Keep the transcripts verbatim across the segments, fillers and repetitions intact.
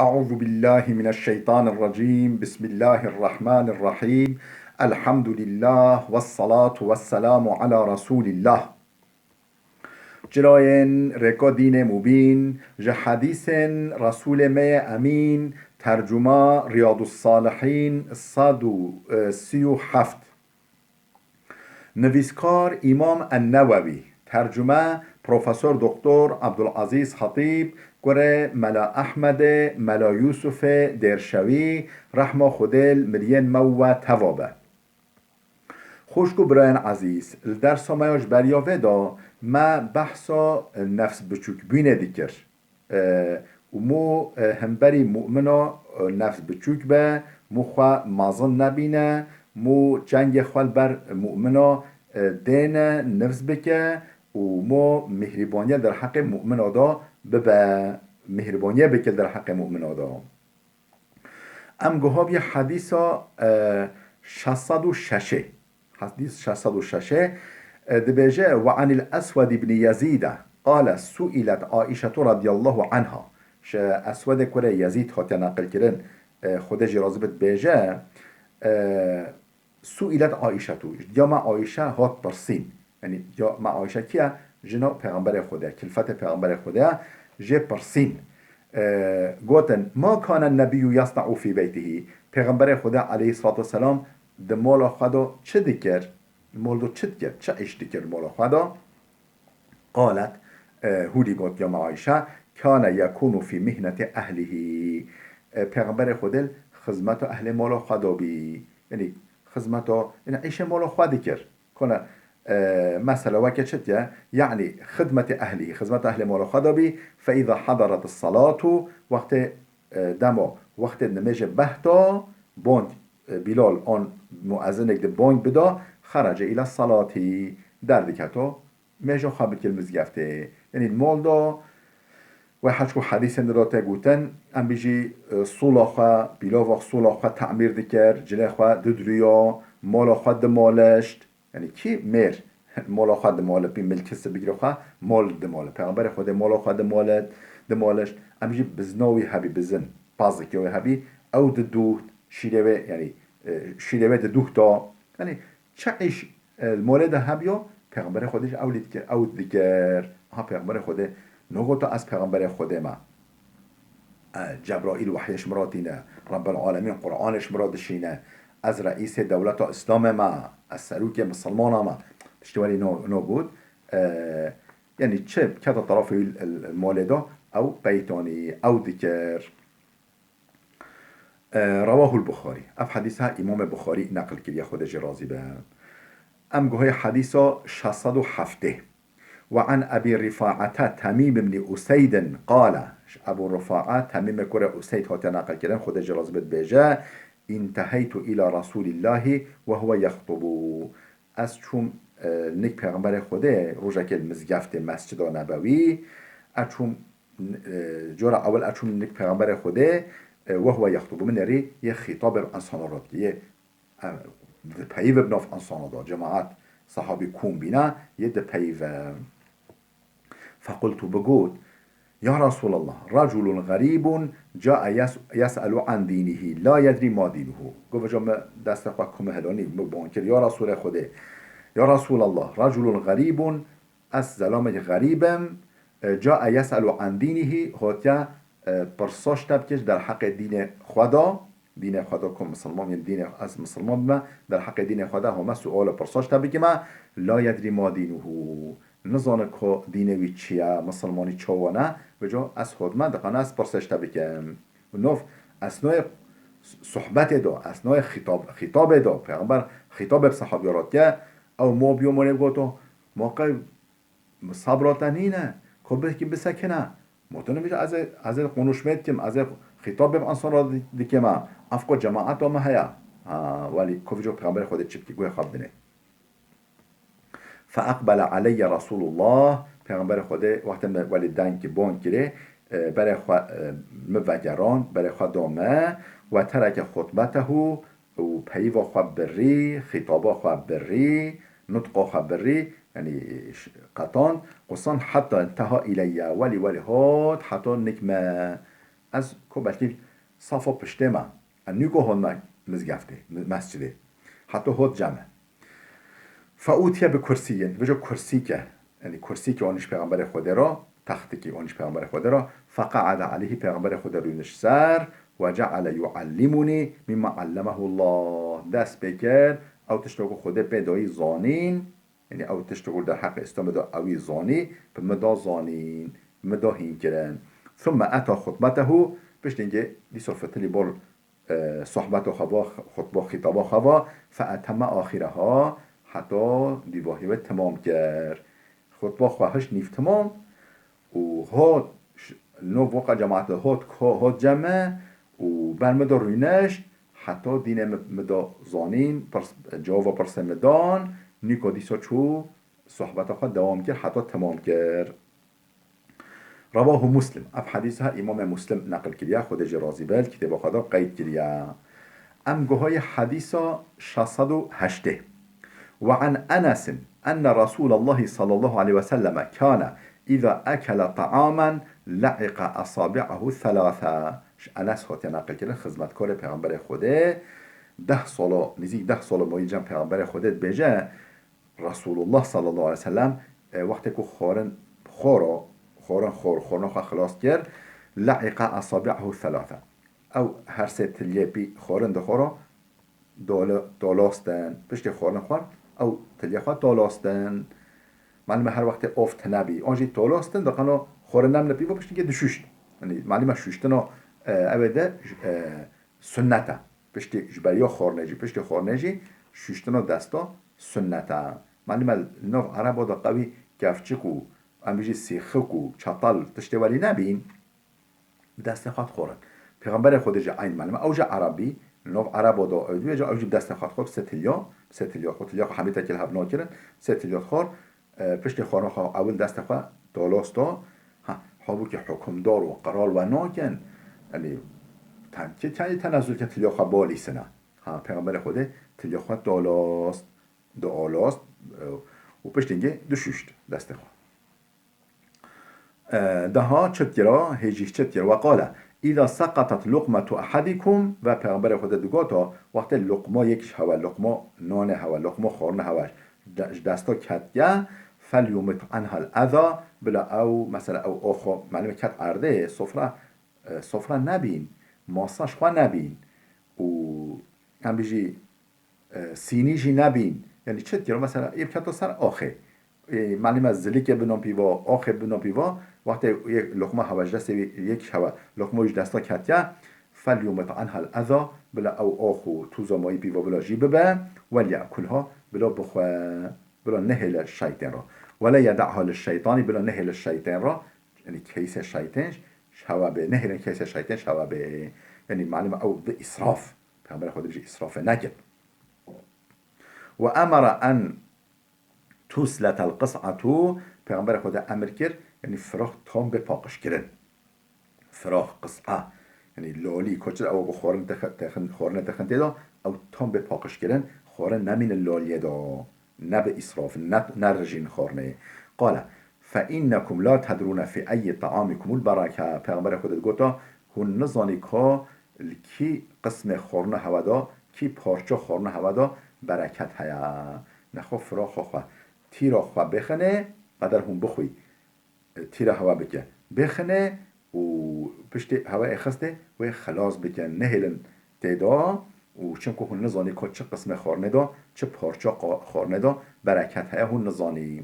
أعوذ بالله من الشيطان الرجيم. بسم الله الرحمن الرحيم. الحمد لله والصلاة والسلام على رسول الله. Çirayên rêka dînê mubîn, ji hedîsên Resûlê me yê Emîn, tercuma Riyadus Salihîn, sed û sî û heft. Nivîskar Îmam En-Newewî, tercume Profesor Doktor Abdulazîz Hatîb, kurê Mela Ehmedê, Mela Yûsufê Dêrşewî, rehma Xwedê li miriyên me û we teva be. Xwişk û birayên ezîz, li dersa me ya ji beriya vê de me behsa nefs biçûkbûnê dikir. E, û mû, e, hemberî mumina, e, nefs biçûk be, mû xwe mezin nebîne, mû çengê xwe li ber mumina, e, dêne, nifs bike û mû mihrîbaniye derheqê mumina de bibe, mihrîbaniye bike derheqê mumina de. Em guhabiye hedîsa, e, şeş sed û şeşê. Hedîs şeş sed û şeşê, e, dibêje, "Ve anil Eswed ibn Yazîde, qale su'ilet Aişetu radiyallahu anha." Ji Eswedê kurê Yazîd hatiye neqilkirin, e, Xwedê jî razî be, dibêje, e, "Su'ilet Aişetu." Ji diya me Aişe hat pirsîn. Yanî diya me Aişe kî ye? Jina Pêxemberê Xwedê, kilfetê Pêxemberê Xwedê ye, jê pirsîn. E, gotin, "Ma kane nebiyyu yasna'u fî beytihî." Pêxemberê Xwedê aleyhissalatu vesselam di mala xwe de çi dikir? Li mal de çi dikir? Çi îş dikir li mala xwe de? Qalet, e, hûdî got ya me Ayşe, "Kane yekûnu fî mihneti ehlihî." E, Pêxemberê Xwedê li xizmeta ehlê mala xwe de bî. Yanî xizmeta, yanî îşê mala xwe dikir. Kone, e, mesela weke çi diye? Yanî xidmetê ehlihî, xizmeta ehlê mala xwe de bî. "Fe îza hadaret salatu", wextê, e, demo, wextê nimêjê behta, bong, e, Bilal an muezinek di bong bida, xerece îla salatî, derdiketo, mêjo xwe bikir mizgeftê. Yanî mol do, we heçku hedîsên di do te gotin, em bijî, e, sola xwe, pîlava sola xwe temîr dikir, cilê xwe didiriya, mola xwe dimolişt. Yanî kî mêr mola xwe dimole, pî milkisi bigire xwe, mol dimole. Pêxemberê Xwedê mola xwe dimole, dimolişt. Em jî bizna wî hebî, bizin, pazikê wê hebî, ew didûht, şîrê wê, yanî, e, şîrê wê didûhta. Yanî çi îş, e, li molê de hebiyo, Pêxemberê Xwedê jî ew lê dikir, ew dikir. Ha, Pêxemberê Xwedê nogoto ez Pêxemberê Xwedê me. E, Cebraîl wehyê ji min re tîne, Rebbel Alemîn Quranê ji min re dişîne, ez reîsê dewleta Îslamê me, ez serokê misilmana me. Tiştê welî no, no got. E, yanî çi kete terafê wî li, li, li molê de, ew peytanî, ew dikir. E, Rewahul Buxarî. Ev hedîsa Îmamê Buxarî neqil kiriye, Xwedê jê razî be. Em guhê hedîsa şeş sed û heftê. Ve an Ebî Rifa'ete Temîm ibn Useydin qale. Ji Ebû Rifa'a Temîmê kurê Useyd hatiye neqil kirin, Xwedê jê razî be, dibêje, "Înteheytu îla Resûlîllahî ve huwe yextubu." Ez çûm, e, nik Pêxemberê Xwedê, rojekê li mizgeftê Mescida Nebewî, ez çûm, e, cora ewil ez çûm nik Pêxemberê Xwedê, e, ve huwe yextubu, min erî yê xîtabê bi ensana re dikir, yê, e, dipeyivê bi nav ensana de, cemaet, sehabî kom bîne, yê dipeyivê. Fequltu, bigot, "Ya Resûlallah, reculun xerîbun cae yes-, yes'elu an dînihî, la yedrî ma dînuhu." Got, "Veca me destê xwe ku me helonî, me ban kir, ya Resûlê Xwedê. Ya Resûlallah, reculun xerîbun, ez zelamekî xerîb im, e, cae yes'elu an dînihî, hatiye, e, pirsa ji te bike ji derheqê dînê xwe de." Dînê xwe de ku misilman, yên dînê ez misilman bime, derheqê dînê xwe de home sual û pirsa ji te bikime, "La yedrî ma dînuhu." Nizane ku dînê wî çi ye, misilmanî çawa ne, vêca ez hodme diqane ez pirsê ji te bikim. Û nov, esnoyê sohbetê de, esnoyê xîtab-, xîtabê de, Pêxember xîtabê bi sehabiya re dike, ew ma biyo ma lê goto, ma qey Sabra te nîne, ku bikî bisekine. Ma tu nimîje ez ê, ez ê konuşmê dikim, ez ê xîtabê bi ensana di-, dikime. Ev ku cemaeta me heye. Ha, welî ku vîco Pêxemberê Xwedê çi bikî, guhê xwe bidinê. Fe eqbele aleyye Resûlullah, Pêxemberê Xwedê wextê me welî deng kî, bon kirê, e, berê xwe, e, mi vegeran, berê xwe da me, we tereke xutbetehu, û peyva xwe birî, xîtaba xwe birî, nutqa xwe birî, yanî ş-, qetand, qusan heta inteha îleyye, welî welî hat heta nik me. Ez ko belkî safa piştê me. Ez nûko hotme mizgeftê, mi-, mescidê. Heto hot cem e. Feûtiye bi kursiyyin, vêca kursîke, yanî kursîke aniş Pêxemberê Xwedê re, textikî aniş Pêxemberê Xwedê re, feqe'ede aleyhî, Pêxemberê Xwedê rûnişt ser, ve ce'ele yu'ellimunî mimma allemehullah. Dest pê kir, ew tişta ku Xwedê pê dayî zanîn, yanî ew tişta ku derheqê Îslamê de ewî zanî, bi min da zanîn, bi min da hînkirin. Thumme eta xutbetehu, piştî hingê dîsa fitilî bol e, sohbeta xwe va, xutba xîtaba xwe va, fe etemme axîreha, heta dîvahî wê temam kir. Xutba xwe hişt nîv temam û hot, ş-, nov waqa cemaat hot ko-, hot cem e û ber min de rûnişt, heta dînê min, min de zanîn, pirs-, cewaba pirsê min dan, nîka dîsa çû sohbeta xwe dewam kir, heta temam kir. Rewahu Muslim. Ev hedîsa Îmamê Muslim neqil kiriye, Xwedê jê razî be, li kitêba xwe de qeyd kiriye. Em guhayê hedîsa şeş sed û heştê. Ve an Enesin enne Resûlallahî sallallahu aleyhi ve selleme kâne îza ekele ta'amen le'iqa esabi'ahu thelâthe. Ji Enes hatiye neqil kirin, xizmetkarê Pêxemberê Xwedê, deh sala, nêzîk deh sala mayî cem Pêxemberê Xwedê dibêje, Resulullah sallallahu aleyhi ve sellem, e, wextê ku xwarin xwaro, xwarin xwar, xwarina xwe xilas kir, le'iqa asabi'ahu thalatha. Ew her sê tiliyê pî xwarin dixwara, dolo-, dolostin. Piştî xwarin xwar, ew tiliya xwe dolostin. Malime her wextê of tine bî. An jî dolostin, diqeno xwarin nemine pî, piştî ke dişuşt. Yanî, malime şuştina, e, ew ê de, e, sunnet e. Piştî ji beriya xwarinê jî, piştî xwarinê jî şuştina desta sunnet e. Malime li nav Ereba de qewî kevçik û em bijî sîxik û çatal tiştê welî nebîn, bi destê xwe dixwarin. Pêxemberê Xwedê jî eyn malime, ew jî Ereb bî, li nav Ereba de ew dibêje, ew jî bi destê xwe dixwar, bi sê tilya, bi sê tilya xwe, tilya xwe hemî tekê li hev nakirin, sê tilya dixwar, e, piştî xwarina xwe ewil destê xwe dalos da. Ha, halbûkî hukimdar û qeral we nakin, yanî, ten-, kê tenê tenezul ke tilya xwe balîsine. Ha, Pêxemberê Xwedê tilya xwe dalost, dialost, e, û piştî hingê dişuşt destê xwe. E, daha çi dikira, hêjî çi dikir? Ve qale, îza seqetet luqmetu ehadikum, ve Pêxemberê Xwedê digota, wextê luqma yek ji hewe, luqma nanê hewe, luqma xwarina hewe, de-, ji desta ketiye, felyumit anhal eza, bila ew, mesela ew oxo, malime ket erdê, sofra, e, sofra nebîn, masa ji xwe nebîn û em bijî, e, sînî jî nebîn. Yanî çi dikir? Mesela ê biketo ser axê. E, malime zilikê binon pîva, axê binon pîva, wextê yek luqma hewe ji destê wî, yek ji hewe, luqma wî ji desta ketiye, felyumit anhal eza, bila ew ax û tûza mayî pîva bila jî bibe, welyekulha, bila bixwe, bila nehêle şeytên re. Wele yeda'ha li şeytanî, bila nehêle şeytên re, yanî keysê şeytên ji hewe bê, nehêlin keysê şeytên ji hewe bê. Yanî malime ew bi îsraf, Pêxemberê Xwedê bijî îsrafê nekin. Ve emere en tusletel qis'atu, Pêxemberê Xwedê emir kir, yanî firax tam bê paqijkirin. Firax, qis'a, yanî lalî, koçir ew ku xwarin texe-, texin, xwarinê texin tê de, ew tam bê paqijkirin, xwarin nemînin laliyê de, ne bi îsraf, ne, ne rijîn xwarinê. Qale, fe innekum la tedrûne fî eyyî ta'amikumul bereke. Pêxemberê Xwedê digota, hûn nizanî ka li kî qismê xwarina hewe de, kî parça xwarina hewe de bereket heye. Nexwe firaxa xwe, tîra xwe bixine, qeder hûn bixwî, e, tîra hewe bike. Bixine û piştî hewe ê xistê, wê xilas bike. Nehêlin tê de û çimku hûn nizanî ka çi qismê xwarinê de, çi parça qa-, xwarinê de bereket heye, hûn nizanî.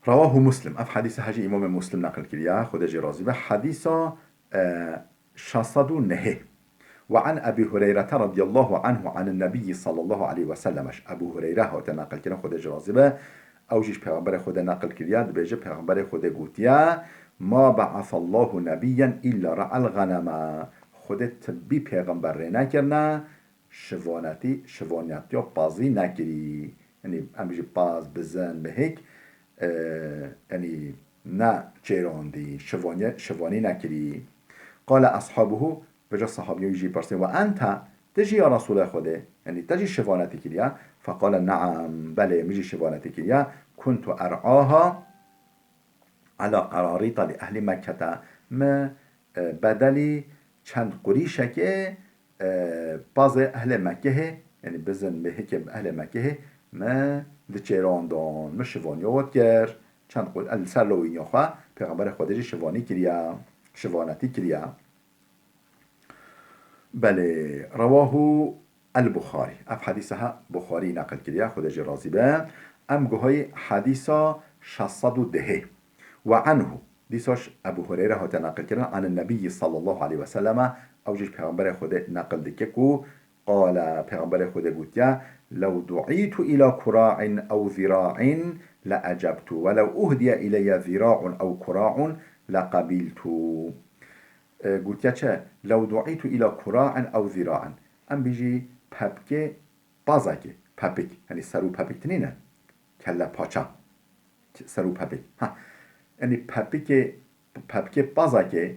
Rewahu Muslim. Ev hedîse hejî Îmamê Muslim neqil kiriye, Xwedê jê razî be. Hedîsa, e, şeş sed û nehê. Ve an Ebî Hureyrete radiyallahu anhu anin Nebiyyi sallallahu aleyhi ve sellem. Ji Ebû Hureyre hate neqil kirin, Xwedê jê razî be. Ew jî ji Pêxemberê Xwedê neqil kiriye, dibêje, Pêxemberê Xwedê gotiye, ma ba'asallahu nebiyyen illa ra'al ghaneme. Xwedê ti bî pêxember rê nekirine, şivanetî, şivanetiya pazî nekirî. Yanî em bijî paz, bizin, mihik, e, yanî ne çêrandî, şivaniye, şivanî nekirî. Qale ashabuhu, vêca sahabiya wî jî pirsî, "Ve ente, ti jî ya Resûlê Xwedê, yanî te jî şivanetî kiriye?" Feqale, "Neam, belê, min jî şivanetî kiriye. Kuntu er'aha ala qerarîta li ehlî Mekkete." me, e, bedelî çend qurîşekê, e, pazê ehlê Mekkehê, yanî bizin bêhikê ehlê Mekkehê me diçêrandon, me şivaniya we dikir. Çend qur-, li ser lawîniya xwe Pêxemberê Xwedê jî şivanî kiriya, şivanetî kiriya. Belê, rewahu el-Buxarî. Ev hedîsa ha Buxarî neqil kiriye, Xwedê jê razî be. Em guhayî hedîsa şeş sed û dehê. Ve anhu. Dîsa ş-, Ebu Hureyre hate neqil kirin, anin Nebiyyi sallallahu aleyhi ve selleme, ew jî ji Pêxemberê Xwedê neqil dike ku qale, Pêxemberê Xwedê gotiye, "Lew du'îtu ila kura'in ew zira'in le ecebtu, ve lew uhdiye ileyye zira'un ew kura'un le qebîltu." E, gotiye çi? "Lew du'îtu ila kura'in ew zira'in." Em bijî pepkê pazakê, pepik. Yanî ser û pepik tinîne. Kelle paça. Ser û pepik. Ha. Yanî pepikê, pepkê pazakê,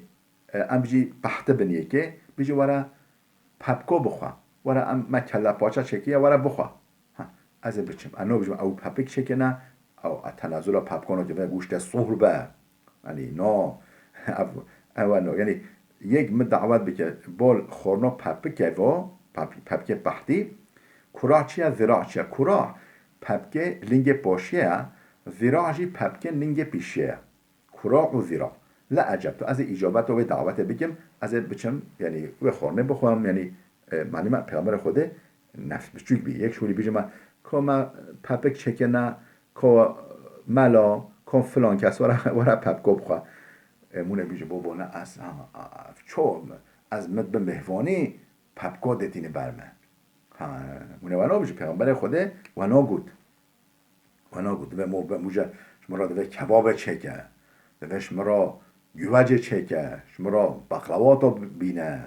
e, em bijî pehti biniyekê, bijî were pepko bixwe. Were em me kelle paça çekiye, were bixwe. Ha, ez ê biçim. Ez nabêjim ew pepik çêkirine, ew, e, tenezula pepkano ke ve goşte suhr be. Yanî, no. Ev, ew no. Yanî, yek min dawet bike, bol xorno pepike vo, pep-, pepke pehtî. Kura çi ye, zira çi ye? Kura pepke lingê poşiye ye, zira jî pepke lingê pîşiye ye. Kura û zira. Le ecebtu, ez ê îcabeto wê dawetê bikim, ez ê biçim, yanî wê xornê bixwim, yanî, e, malûm e, Pêxemberê Xwedê nefs biçûk bî. Yek şûrî bîjime, ko me pepik çêkirine, ko mela, ko filan kes were, were pepko bixwe. E, mûne bîje, bobo ne ez, ha, a, a, ço, ez mit bi mêhvanî, pepko detîne ber me. Ha, mûne weno bîje, Pêxemberê Xwedê weno got. Wena got, divê mo-, be-, mûje, ji min re divê kebabê çêke, divê ji min re güvecê çêke, ji min re baklawata bi-, bîne.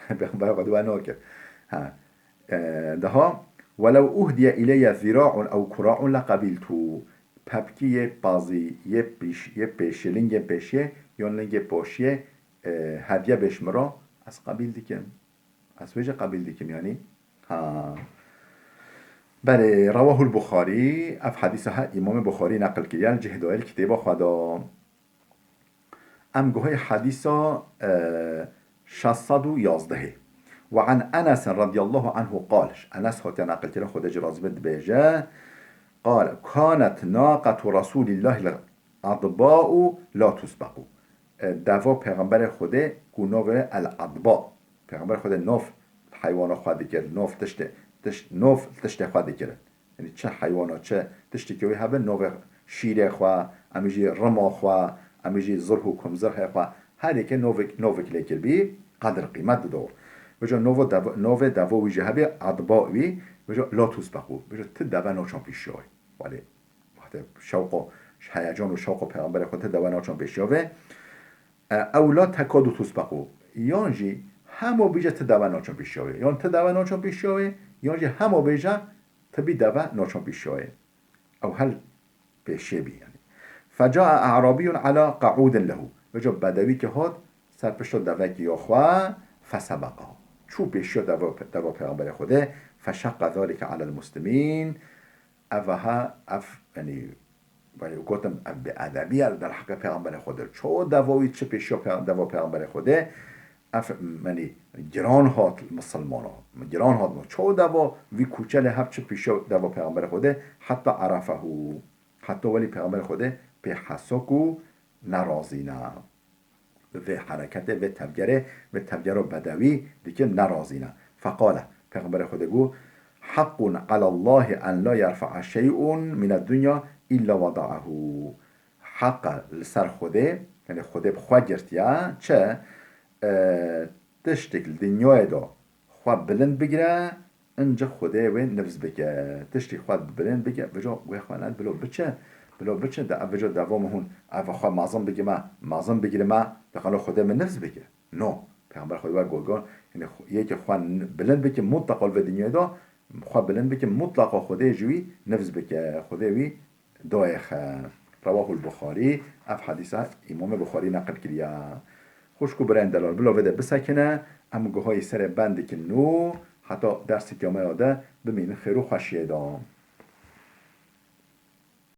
Pêxember Xwedê we nake. Ha. E, daha, "Welew uhdiye ileyye zira'un ew kura'un le qebîltu." Pepkî yê pazî, yê pîş-, yê pêşê, lingê pêşê, yon lingê poşiyê, e, hediye bê ji min re, ez qebîl dikim. Ez wê jî qebîl dikim, yanî. Ha. Belê, rewahul Buxarî, ev hedîsa he Îmamê Buxarî neqil kiriye, li cihê dayê li kitêba xwe de. Em guhê hedîsa, e, şeş sed û yazdehê. Ve an Enes radiyallahu anhu qal, ji Enes hatiye neqil kirin, Xwedê jê razî be, dibêje, qal, "Kanet naqetu Resûlîllahî adba'u la tusbequ." E, deva Pêxemberê Xwedê ku navê El Adba. Pêxemberê Xwedê nav heywana xwe dikir, nav tiştê, tişt, nav tiştê xwe dikir. Yanî çi heywana, çi tiştekî wê hebe, navê şîrê xwe, em jî rima xwe, em jî zirh û kumzirhê xwe, her yekê novek, novek lê kiribî, qedir qîmet dido. Vêca nova dev-, navê deva wî jî hebê, Adba wî, vêca la tusbequ. Vêca ti deve naçon pêşiya wê. Welê, wextê şewqo, ji heyecan û şewqo Pêxemberê Xwedê ti deve naçon pêşiya wê. E, ew la tekadu tusbequ. Yan jî hemo bîje ti deve naçon pêşiya wê. Yan ti deve naçon pêşiya wê, yan jî hemo bêje ti bî deve naçon pêşiya wê. Ew hel pêşê bî, yanî. Fecae a'rabiyun ala qa'udin lehu. Vêca bedewî ke hat ser pişta devekî ya xwe, fesebeqa. Çû pêşiya deva, deva Pêxemberê Xwedê, feşaqqa zalike alel muslimîn. Ev aha, ev, yanî, wayê gotim, ev bêedebî ye li derheqê Pêxemberê Xwedê. Ço deva wî çi pêşiya pê-, deva Pêxemberê Xwedê, ev, yanî, giran hat misilmana. Giran hat mi. Ço deva vî kuçelê hev çi pêşiya deva Pêxemberê Xwedê, heta arafehu. Heta welî Pêxemberê Xwedê pê hesa ku nerazîne. Vê hereketê, vê tevgerê, vê tevgera bedewî dikin nerazîne. Feqale, Pêxemberê Xwedê got, "Heqqun alallahi en la yerfa'a şey'un mined dunya illa wada'ahu." Heq e li ser Xwedê, yanî Xwedê bi xwe girtiye, çi, e, tiştek li dinyayê de xwe bilind bigire, Ince Xwedê wê nifz bike. Tiştî xwe bilind bike, vêca wê xwe ne, bilo biçe, bilo biçe, de ev vêca deva min hûn, ev xwe mezin bigime, mezin bigirime, de qalo Xwedê min nifz bike. No. Pêxember Xwedê we got, got, yanî xwe-, yekê xwe n-, bilind bike, mutleqa li vê dinyayê de xwe bilind bike, mutleqa Xwedê ji wî nifz bike. Xwedê wî dayê xe. Rewahul Buxarî, ev hedîsa Îmamê Buxarî neqil kiriya. Xwişk û birayên delal, bila vê de bisekine, em guhayî serê bendikin nû, heta derseke me ya de bimînin xêr û xweşiyê de.